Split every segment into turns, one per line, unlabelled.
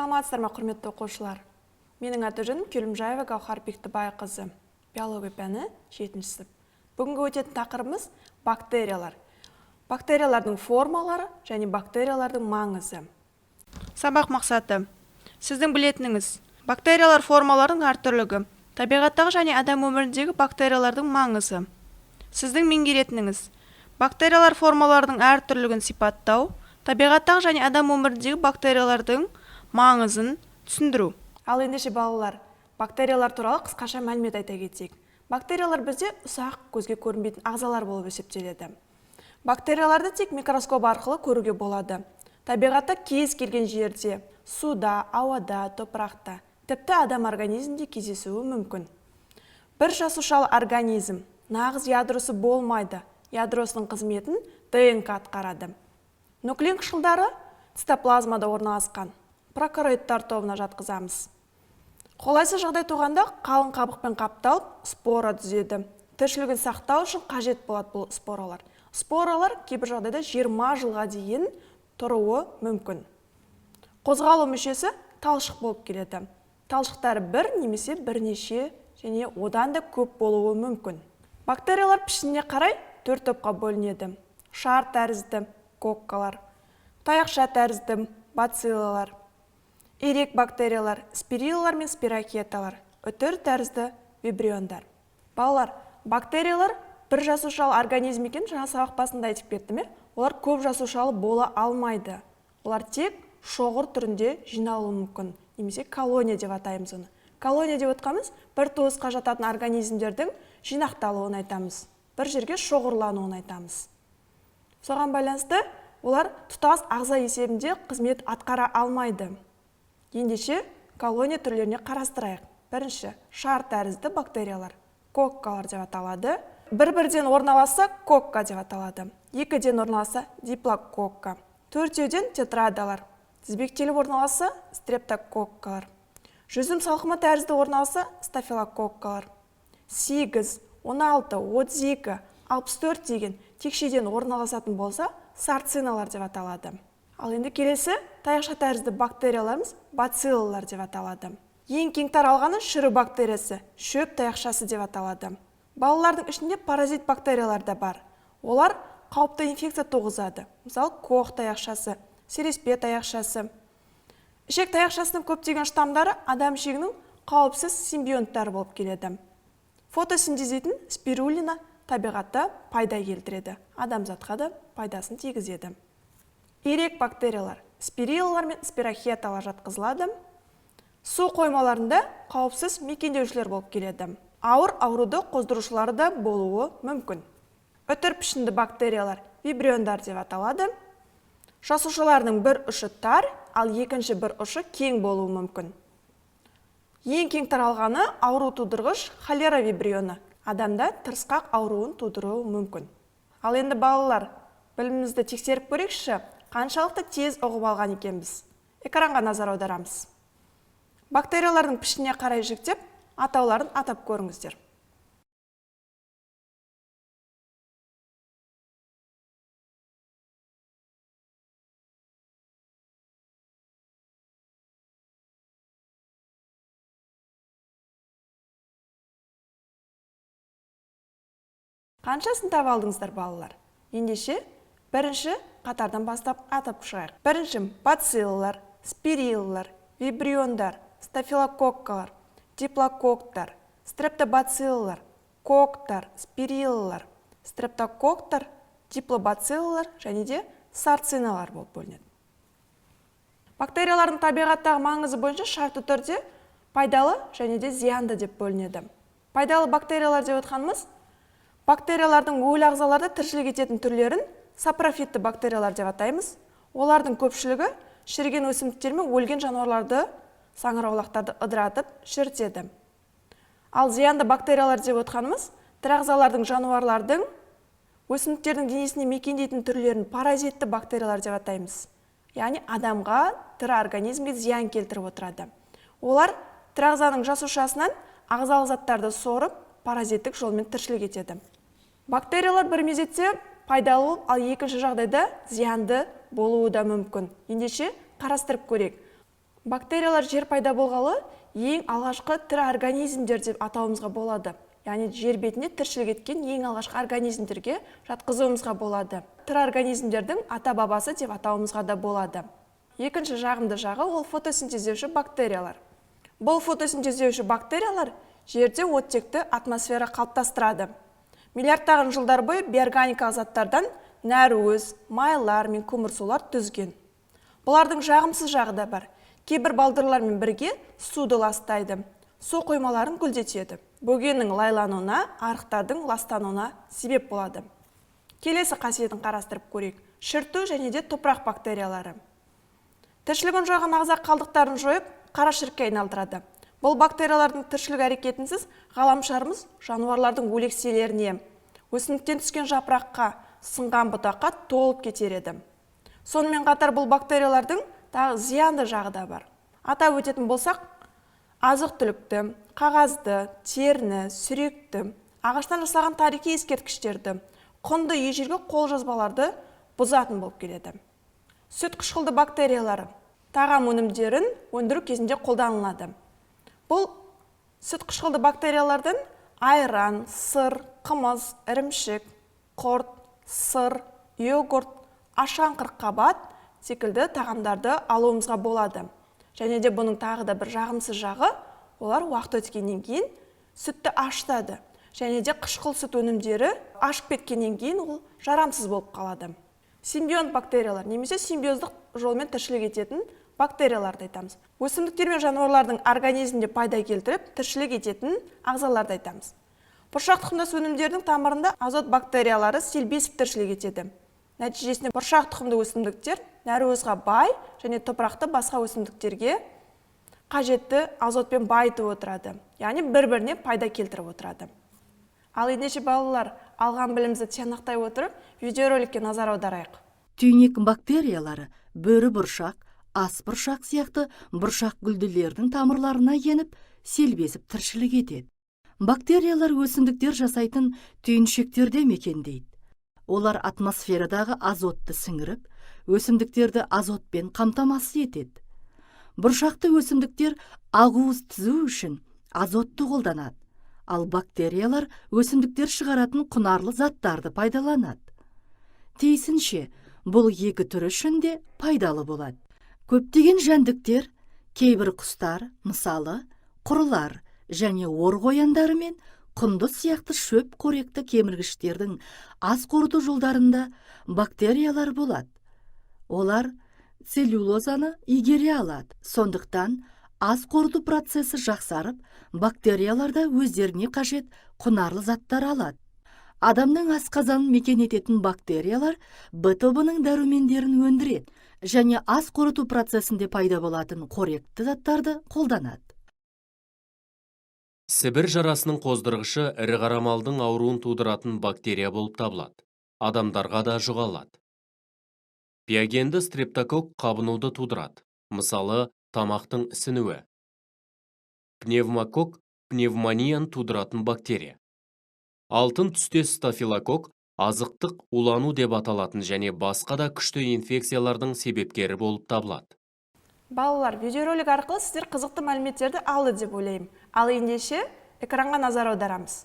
Саламатсыздар ма, құрметті оқушылар? Менің аты-жөнім Күлімжаева Гауһар Бектібайқызы. Биология пәні 7 сынып. Бүгінгі өтетін тақырыбымыз бактериялар. Бактериялардың формалары және бактериялардың маңызы. Сабақ мақсаты. Сіздің білетініңіз, бактериялар формаларының әртүрлігі, табиғаттағы және адам өміріндегі бактериялардың маңызы. Сіздің меңгеретініңіз, бактериялар формаларының әртүрлігін сипаттау, табиғаттағы және адам өміріндегі бактериялардың маңызын түсіндіру. Ал ендеше балалар, бактериялар туралы қысқаша мәлімет айта кетейік. Бактериялар бізде ұсақ, көзге көрінбейтін ағзалар болып есептеледі. Бактерияларды тек микроскоп арқылы көруге болады. Табиғатта кез келген жерде, суда, ауада, топырақта, тіпті адам организмінде кездесуі мүмкін. Бір жасушалы организм, нағыз ядросы болмайды. Ядросының қызметін ДНК атқарады. Нуклеин қышқылдары цитоплазмада орналасқан. Прокариоттар тобына жатқызамыз. Қолайсыз жағдай туғанда қалың қабықпен қапталып, спора түзеді. Тіршілігін сақтау үшін қажет болады бұл споралар. Споралар кейбір жағдайда 20 жылға дейін тұруы мүмкін. Қозғалу мүшесі талшық болып келеді. Талшықтары бір немесе бірнеше және одан да көп болуы мүмкін. Бактериялар пішініне қарай төрт топқа бөлінеді. Шар тәрізді коккалар, таяқша тәрізді бациллалар, ирек бактериялар, спириллар мен спирохеталар, үтір тәрізді вибриондар. Балалар, бактериялар бір жасушалы организм екен, жаңа сабақ басында айтып кеттім, олар көп жасушалы бола алмайды. Олар тек шоғыр түрінде жиналуы мүмкін, немесе колония деп атаймыз оны. Колония деп отқанымыз бір туысқа жататын организмдердің жинақталуын айтамыз, бір жерге шоғырлануын айтамыз. Соған байланысты олар тұтас ағза есебінде қызмет атқара алмайды. Ендеше колония түрлеріне қарастырайық. Бірінші, шар тәрізді бактериялар, коккалар деп аталады. Бір-бірден орналасса кокка деп аталады. Екіден орналасса диплококка. Төртеуден тетрадалар. Тізбектеліп орналасса стрептококкалар. Жүзім салқымы тәрізді орналасса стафилококкалар. 8, 16, 32, 64 деген текшеден орналасатын болса сарциналар деп аталады. Ал енді келесі таяқша тәрізді бактерияларымыз бациллалар деп аталады. Ең кең таралғаны шіру бактериясы, шөп таяқшасы деп аталады. Балалардың ішінде паразит бактериялар да бар. Олар қауіпті инфекция туғызады. Мысалы, Кох таяқшасы, селеспе таяқшасы. Ішек таяқшасының көптеген штамдары адам ішегінің қауіпсіз симбионттары болып келеді. Фотосинтездейтін спирулина табиғатта пайда келтіреді. Адамзатқа да пайдасын тигізеді. Ирек бактериялар, спириллар мен спирохеталар жатқызылады. Су қоймаларында қауіпсіз мекендеушілер болып келеді. Ауыр ауруды қоздырушылары да болуы мүмкін. Үтір пішінді бактериялар вибриондар деп аталады. Жасушаларының бір ұшы тар, ал екінші бір ұшы кең болуы мүмкін. Ең кең таралғаны ауру тудырғыш холера вибрионы. Адамда тырысқақ ауруын тудыруы мүмкін. Ал енді балалар, білімімізді тексеріп көрейікші, қаншалықты тез ұғып алған екенбіз. Экранға назар аударамыз. Бактериялардың пішініне қарай жіктеп, атауларын атап көріңіздер. Қаншасын таба алдыңыздар, балалар? Ендеше, бірінші қатардан бастап атап шығайық. Бірінші, бациллалар, спириллар, вибриондар, стафилококкалар, диплококктар, стрептобациллалар, коктар, спириллар, стрептококктар, диплобациллалар және де сарциналар болып бөлінеді. Бактериялардың табиғаттағы маңызы бойынша шартты түрде пайдалы және де зиянды деп бөлінеді. Пайдалы бактериялар деп отқанымыз, бактериялардың өлі ағзаларда тіршілік ететін түрлерін сапрофитті бактериялар деп атаймыз. Олардың көпшілігі шіріген өсімдіктер мен өлген жануарларды, саңырауқұлақтарды ыдыратып шірітеді. Ал зиянды бактериялар деп отқанымыз, тірі ағзалардың, жануарлардың, өсімдіктердің денесіне мекендейтін түрлерін паразитті бактериялар деп атаймыз. Яғни адамға, тірі организмге зиян келтіріп отырады. Олар тірі ағзаның жасушасынан ағзалық заттарды сорып, паразиттік жолмен тіршілік етеді. Бактериялар бір мезетте пайдалы болып, ал екінші жағдайда зиянды болуы да мүмкін. Ендеше қарастырып көрейік. Бактериялар жер пайда болғалы ең алғашқы тірі организмдер деп атауымызға болады. Яғни жер бетінде тіршілік еткен ең алғашқы организмдерге жатқызуымызға болады. Тірі организмдердің ата-бабасы деп атауымызға да болады. Екінші жағымды жағы ол фотосинтездеуші бактериялар. Бұл фотосинтездеуші бактериялар жерде оттекті атмосфера қалыптастырады. Миллиардтаған жылдар бойы биорганикалық заттардан нәруыз, майлар мен көмірсулар түзген. Бұлардың жағымсыз жағы да бар. Кейбір балдырлармен бірге суды ластайды, су қоймаларын гүлдетеді. Бөгеннің лайлануына, арықтардың ластануына себеп болады. Келесі қасиетін қарастырып көрейік. Шірту және де топырақ бактериялары. Тіршілігін жойған ағза қалдықтарын жойып, қара шірікке айналдырады. Бұл бактериялардың тіршілік әрекетінсіз ғаламшарымыз жануарлардың өлекселеріне, өсімдіктен түскен жапыраққа, сынған бұтаққа толып кетер еді. Сонымен қатар бұл бактериялардың тағы зиянды жағы да бар. Атап өтетін болсақ, азық-түлікті, қағазды, теріні, сүректі, ағаштан жасалған тарихи ескерткіштерді, құнды ежелгі қолжазбаларды бұзатын болып келеді. Сүт қышқылды бактериялары тағам өнімдерін өндіру кезінде қолданылады. Бұл сүт қышқылды бактериялардан айран, сыр, қымыз, ірімшік, құрт, сыр, йогурт, ашқан қырыққабат секілді тағамдарды алуымызға болады. Және де бұның тағы да бір жағымсыз жағы, олар уақыт өткеннен кейін сүтті ашытады. Және де қышқыл сүт өнімдері ашып кеткеннен кейін ол жарамсыз болып қалады. Симбионт бактериялар немесе симбиоздық жолмен тіршілік ететін бактерияларды айтамыз. Өсімдіктер мен жануарлардың организмінде пайда келтіріп, тіршілік ететін ағзаларды айтамыз. Бұршақ тұқымдас өнімдердің тамырында азот бактериялары селбесіп тіршілік етеді. Нәтижесінде бұршақ тұқымды өсімдіктер нәруызға бай және топырақты басқа өсімдіктерге қажетті азотпен байытып отырады. Яғни бір-біріне пайда келтіріп отырады. Ал ендеше балалар, алған білімімізді тиянақтай отырып, видеороликке назар аударайық.
Түйнек бактериялары бөрі бұршақ, ас бұршақ сияқты бұршақ гүлділердің тамырларына еніп, селбесіп тіршілік етеді. Бактериялар өсімдіктер жасайтын түйіншектерде мекендейді. Олар атмосферадағы азотты сіңіріп, өсімдіктерді азотпен қамтамасыз етеді. Бұршақты өсімдіктер ақуыз түзу үшін азотты қолданады, ал бактериялар өсімдіктер шығаратын құнарлы заттарды пайдаланады. Тиісінше, бұл екі түрі үшін де пайдалы болады. Көптеген жәндіктер, кейбір құстар, мысалы, құрылар және ор қояндары мен құндыз сияқты шөп қоректі кеміргіштердің ас қорыту жолдарында бактериялар болады. Олар целлюлозаны игере алады. Сондықтан ас қорыту процесі жақсарып, бактериялар да өздеріне қажет құнарлы заттар алады. Адамның асқазанын мекен ететін бактериялар Б тобының дәрумендерін өндіреді және ас қорыту процесінде пайда болатын қоректі заттарды қолданады.
Сібір жарасының қоздырғышы ірі қара малдың ауруын тудыратын бактерия болып табылады. Адамдарға да жұға алады. Пиогенді стрептококк қабынуды тудырады. Мысалы, тамақтың ісінуі. Пневмококк пневмонияны тудыратын бактерия. Алтын түстес стафилококк азықтық улану деп аталатын және басқа да күшті инфекциялардың себепкері болып табылады.
Балалар, видеоролик арқылы сіздер қызықты мәліметтерді алды деп ойлаймын. Ал ендеше экранға назар аударамыз.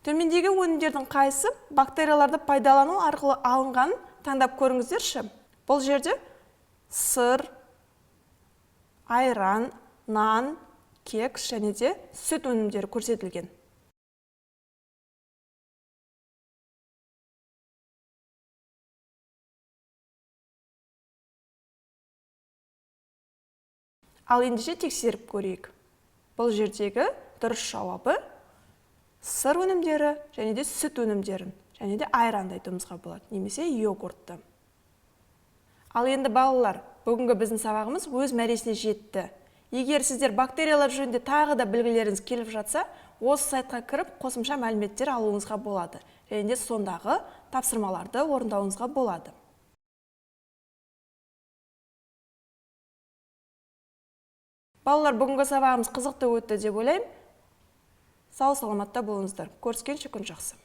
Төмендегі өнімдердің қайсысы бактерияларды пайдалану арқылы алынғанын таңдап көріңіздерші. Бұл жерде сыр, айран, нан, кекс және де сүт өнімдері көрсетілген. Ал ендеше тексеріп көрейік. Бұл жердегі дұрыс жауабы сыр өнімдері және де сүт өнімдерін және де айранды айтуымызға болады, немесе йогуртты. Ал енді балалар, бүгінгі біздің сабағымыз өз мәресіне жетті. Егер сіздер бактериялар жөнінде тағы да білгілеріңіз келіп жатса, осы сайтқа кіріп қосымша мәліметтер алуыңызға болады және де сондағы тапсырмаларды орындауыңызға болады. Балалар, бүгінгі сабағымыз қызықты өтті деп ойлаймын. Сау саламатта болыңыздар. Көріскенше күн жақсы.